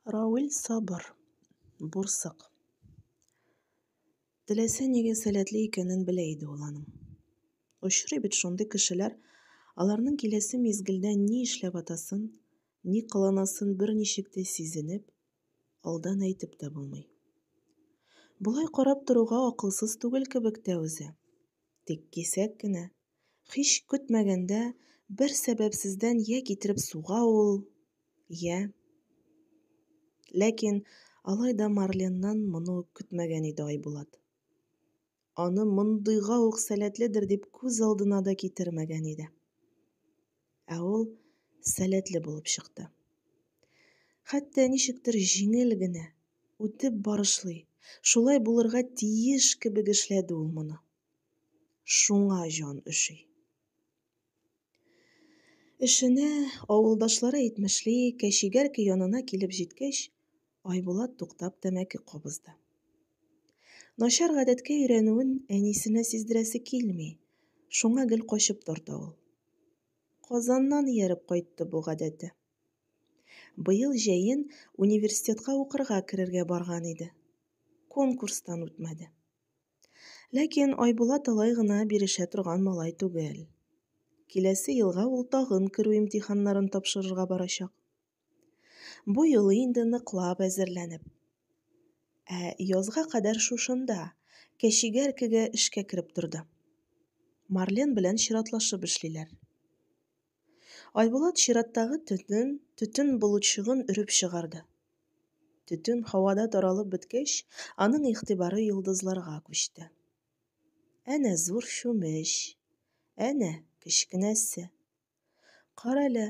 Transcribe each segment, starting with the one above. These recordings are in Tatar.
Равил сабыр, бурсык. Теләсә нигә сәләтле икәнен белә иде ул аның. Очрый бит шундый кешеләр, аларның киләсе мизгелдә ни эшләп атасын, ни кыланасын берничек тә сизенеп, алдан әйтеп тә булмый. Болай карап торуга акылсыз түгел кебек тә үзе. Тик кисәк кенә, һич көтмәгәндә, бер сәбәпсездән йә китереп суга ул, йә... Ләкин алай да Марленнан моны ук көтмәгән иде Айбулат. Аны мондыйга ук сәләтледер дип күз алдына да китермәгән иде. Ә ул сәләтле булып чыкты. Хәтта ничектер җиңел генә, үтеп барышлый, шулай булырга тиеш кебек эшләде ул моны. Шуңа җан өши. Эшенә, авылдашлары әйтмешли, кәчигәркә янына килеп җиткәч, Айбулат туктап тәмәке кабызды. Начар гадәткә өйрәнүен әнисенә сиздерәсе килми, шуңа гел качып тарта ул. Казаннан ияреп кайтты бу гадәте. Быел җәен университетка укырга керергә барган иде. Конкурстан үтмәде. Ләкин Айбулат алай гына бирешә торган малай түгел. Киләсе елга ул тагын керү имтиханнарын тапшырырга барачак. Бу юлы инде ныклап әзерләнеп. Ә язга кадәр шушында, Кәчигәркегә эшкә кереп торды. Марлен белән чиратлашып эшлиләр. Айбулат чираттагы төтен, төтен болытчыгын өреп чыгарды. Төтен һавада таралып беткәч, аның игътибары йолдызларга күчте. Әнә зур чүмеч, әнә кечкенәсе. Карале,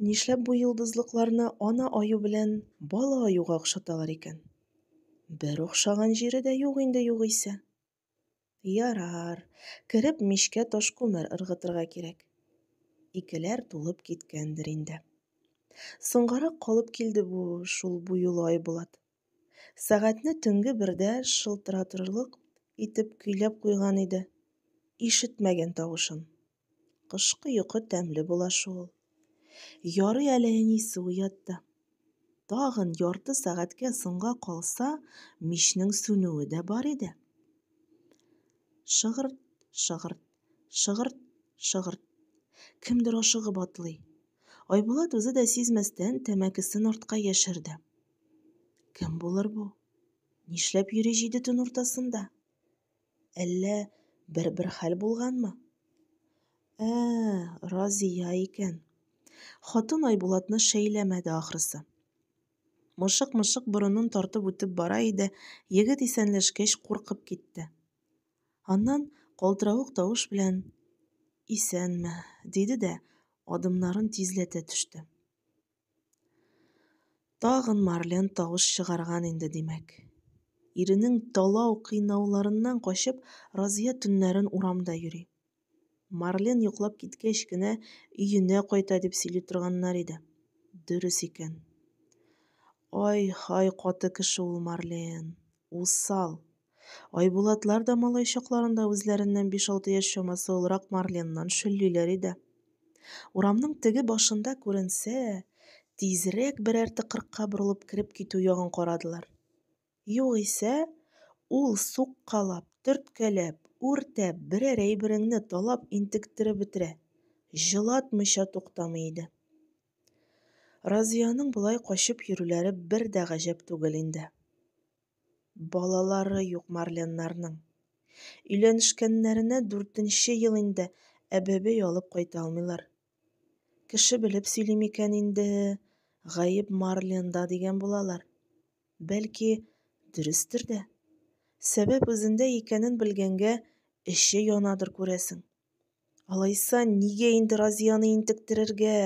нишләп бу йолдызлыкларны ана аю белән бала аюга охшаталар икән? Бер охшаган җире дә юк инде югыйсә. Ярар, кереп мичкә ташкүмер ыргытырга кирәк. Икеләр тулып киткәндер инде. Соңгарак калып килде бу шул бу юлы Айбулат. Сәгатьне төнге бердә шылтыратырлык итеп көйләп куйган иде. Ишетмәгән тавышын. Кышкы йокы тәмле була шул. Ярый әле әнисе уятты. Тагын ярты сәгатькә соңга калса, мичнең сүнүе дә бар иде. Шыгырт, шыгырт, шыгырт, шыгырт. Кемдер ашыгып атлый. Айбулат үзе дә сизмәстән тәмәкесен артка яшерде. Кем булыр бу? Нишләп йөри җиде төн уртасында? Әллә бер-бер хәл булганмы? Ә, Разия икән. Хатын Айбулатны шәйләмәде ахрысы. Мышык-мышык борынын тартып үтеп бара иде, егет исәнләшкәч куркып китте. Аннан калтыравык тавыш белән «Исәнме» диде дә адымнарын тизләтә төште. Тагын Марлен тавыш чыгарган инде, димәк. Иренең талау-кыйнауларыннан качып, Разия төннәрен урамда йөри. Марлен йоклап киткәч кенә өенә кайта дип сөйли торганнар иде. Дөрес икән. Ай-һай каты кеше ул Марлен. Усал. Айбулатлар да малай чакларында үзләреннән биш-алты яшь чамасы олырак Марленнан шөллиләр иде. Урамның теге башында күренсә, тизрәк берәр тыкрыкка борылып кереп китү ягын карадылар. Югыйсә, ул суккалап, төрткәләп, үртәп, берәр әйбереңне талап интектереп бетерә, җылатмыйча туктамый иде. Разияның болай качып йөрүләре бер дә гаҗәп түгел инде. Балалары юк Марленнарның. Өйләнешкәннәренә дүртенче ел инде, ә бәбәй алып кайта алмыйлар. Кеше белеп сөйли микән инде, гаеп Марленда дигән булалар. Бәлки, дөрестер дә. Сәбәп үзендә икәнен белгәнгә эче янадыр, күрәсең. Алайса, нигә инде Разияны интектерергә?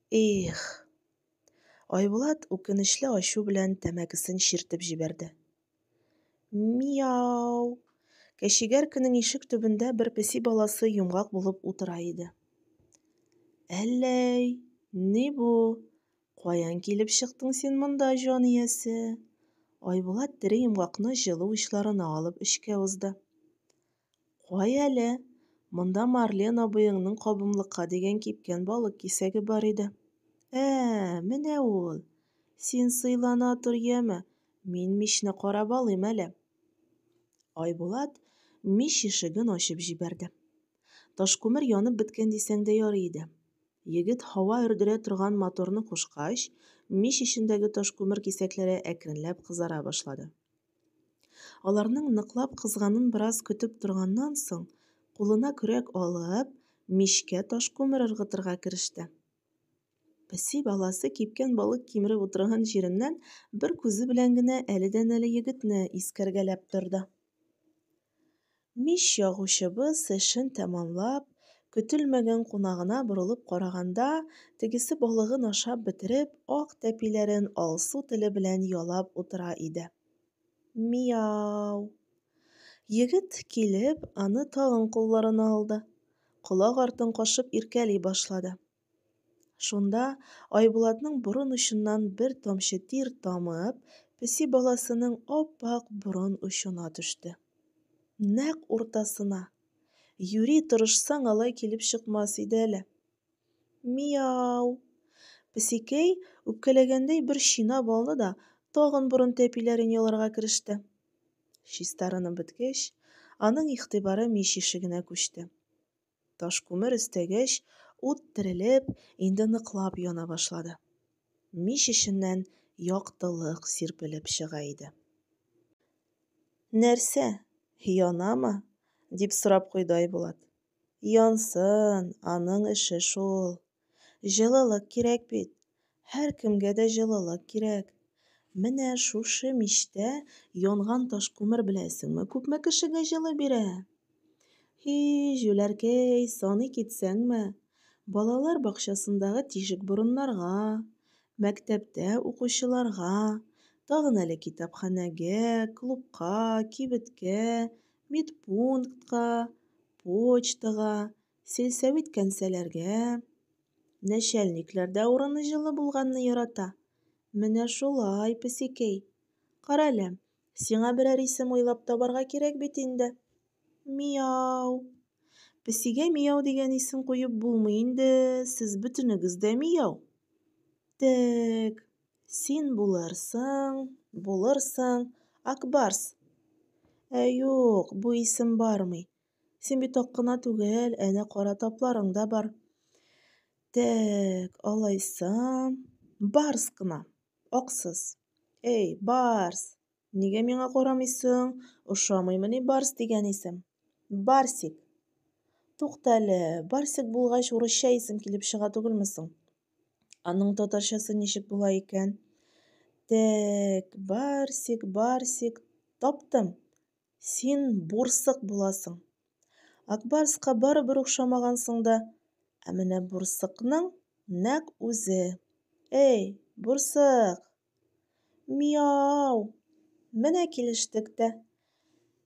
Эх! Айбулат үкенечле ачу белән тәмәкесен чиртеп җибәрде. Мияу! Кәчигәркенең ишек төбендә бер песи баласы йомгак булып утыра иде. Әлләй, ни бу? Каян килеп чыктың син монда, җан иясе? Айбулат тере йомгакны җылы учларына алып эчкә узды. Каяле, монда Марлен абыеңның кабымлыкка дигән кипкән балык кисәге бар иде. Ә, менә ул. Син сыйлана тор, яме, мин мичне карап алыйм әле. Айбулат мич ишеген ачып җибәрде. Ташкүмер янып беткән дисәң дә ярый иде. Егет һава өрдерә торган моторны кушкач, мич эчендәге ташкүмер кисәкләре әкренләп кызара башлады. Аларның ныклап кызганын бераз көтеп торганнан соң, кулына көрәк алып, мичкә ташкүмер ыргытырга кереште. Песи баласы кипкән балык кимереп утырган җиреннән бер күзе белән генә әледән-әле егетне искәргәләп торды. Мич ягучыбыз эшен тәмамлап, көтелмәгән кунагына борылып караганда, тегесе балыгын ашап бетереп, ак тәпиләрен алсу теле белән ялап утыра иде. Мияу! Егет, килеп, аны тагын кулларына алды. Колак артын кашып иркәли башлады. Шунда Айбулатның борын очыннан бер тамчы тир тамып, песи баласының ап-ак борын очына төште. Нәкъ уртасына. Юри тырышсаң алай килеп чыкмас иде әле. Мияу! Песикәй үпкәләгәндәй бер чинап алды да тагын борын тәпиләрен яларга кереште. Чистарынып беткәч, аның игътибары мич ишегенә күчте. Ташкүмер өстәгәч, ут терелеп, инде ныклап яна башлады. Мич эченнән яктылык сирпелеп чыга иде. Нәрсә, янамы? дип сорап куйды Айбулат. Янсын, аның эше шул. Җылылык кирәк бит. Һәркемгә дә җылылык кирәк. Менә шушы мичтә янган ташкүмер беләсеңме, күпме кешегә җылы бирә? Һи, җүләркәй, саный китсәңме? Балалар бакчасындагы тишек борыннарга, мәктәптә укучыларга, тагын әле китапханәгә, клубка, кибеткә, медпунктка, почтага, сельсәвит кәнсәләргә. Нәчәлникләр дә урыны җылы булганны ярата. Менә шулай, песикәй. Карале, сиңа берәр исем уйлап табарга кирәк бит инде. Мияу. Песигә мияу дигән исем куеп булмый инде, сез бөтенегез дә мияу. Тәк, син булырсың, булырсың, Акбарс. Ә юк, бу исем бармый. Син бит ак кына түгел, әнә кара тапларың да бар. Тәк, алайса, Барс кына. Аксыз. Эй, Барс, нигә миңа карамыйсың? Ошамыймыни Барс дигән исем? Барсик. Туктале, Барсик булгач урысча исем килеп чыга түгелме соң? Аның татарчасы ничек була икән? Тәк, Барсик, Барсик, таптым. Син бурсык буласың. Акбарска барыбер охшамагансың да. Ә менә бурсыкның нәкъ үзе. Эй, бурсык! Мияу! Менә килештек тә.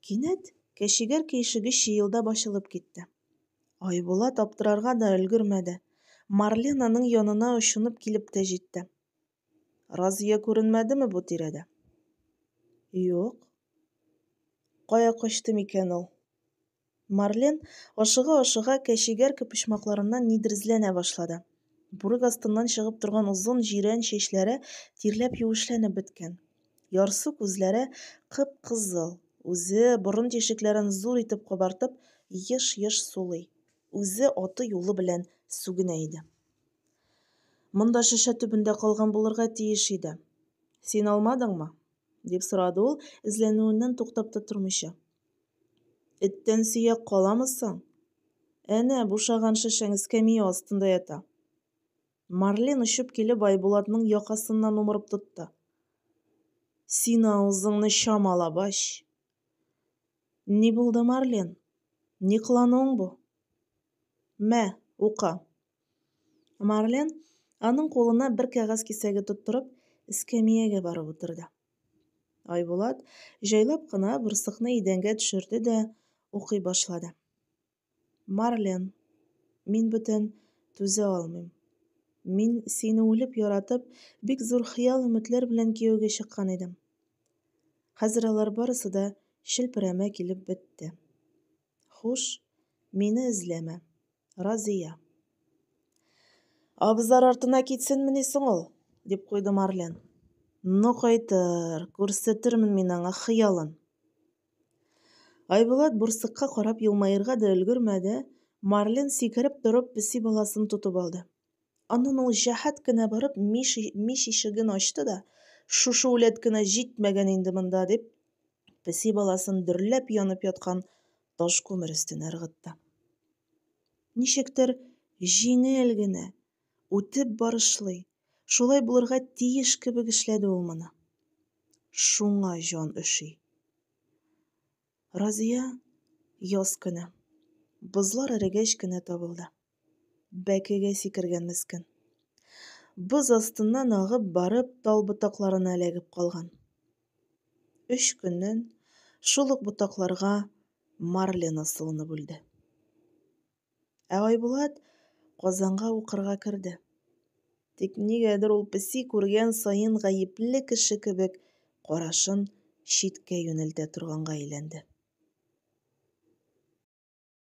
Кинәт кәчегәркә ишеге чыелдап ачылып китте. Айбулат аптырарга да өлгермәде, Марлен аның янына очынып килеп тә җитте. Разия күренмәдеме бу тирәдә? Юк. Кая качты микән ул? Марлен ашыга-ашыга кәчегәркә почмакларыннан нидер эзләнә башлады. Бүрек астыннан чыгып торган озын җирән чәчләре тирләп юешләнеп беткән. Ярсу күзләре кып-кызыл, үзе, борын тишекләрен зур итеп кабартып, еш-еш сулый, үзе аты-юлы белән сүгенә иде. Монда шешә төбендә калган булырга тиеш иде. Син алмадыңмы? дип сорады ул, эзләнүеннән туктап та тормыйча. Эттән сөяк каламы соң? Әнә, бушаган шешәң эскәмия астында ята. Марлен очып килеп Айбулатның якасыннан умырып тотты. Син авызыңны чамалап ач. Ни булды, Марлен? Ни кылануың бу? Мә, укы. Марлен аның кулына бер кәгазь кисәге тоттырып, эскәмиягә барып утырды. Айбулат җайлап кына бурсыкны идәнгә төшерде дә укый башлады. Марлен, мин бүтән түзә алмыйм. Мин сине үлеп яратып, бик зур хыял-өметләр белән кияүгә чыккан идем. Хәзер алар барысы да челперәмә килеп бетте. Хуш, мине эзләмә. Разия. Абзар артына китсенмени соң ул? дип куйды Марлен. Ну кайтыр, күрсәтермен мин аңа хыялын. Айбулат бурсыкка карап елмаерга да өлгермәде, Марлен сикереп торып песи баласын тотып алды. Аннан ул җәһәт кенә барып мич, мич ишеген ачты да, шушы үләт кенә җитмәгән инде монда дип, песи баласын дөрләп янып яткан таш күмер өстенә ыргытты. Ничектер җиңел генә, үтеп барышлый, шулай булырга тиеш кебек эшләде ул моны. Шуңа җан өши. Разия яз көне, бозлар эрегәч кенә табылды. Бәкегә сикергән мескен. Боз астыннан агып барып, тал ботакларына эләгеп калган. Өч көннән шул ук ботакларга Марлен асылынып үлде. Ә Айбулат Казанга укырга керде. Тик нигәдер ул песи күргән саен гаепле кеше кебек карашын читкә юнәлтә торганга әйләнде.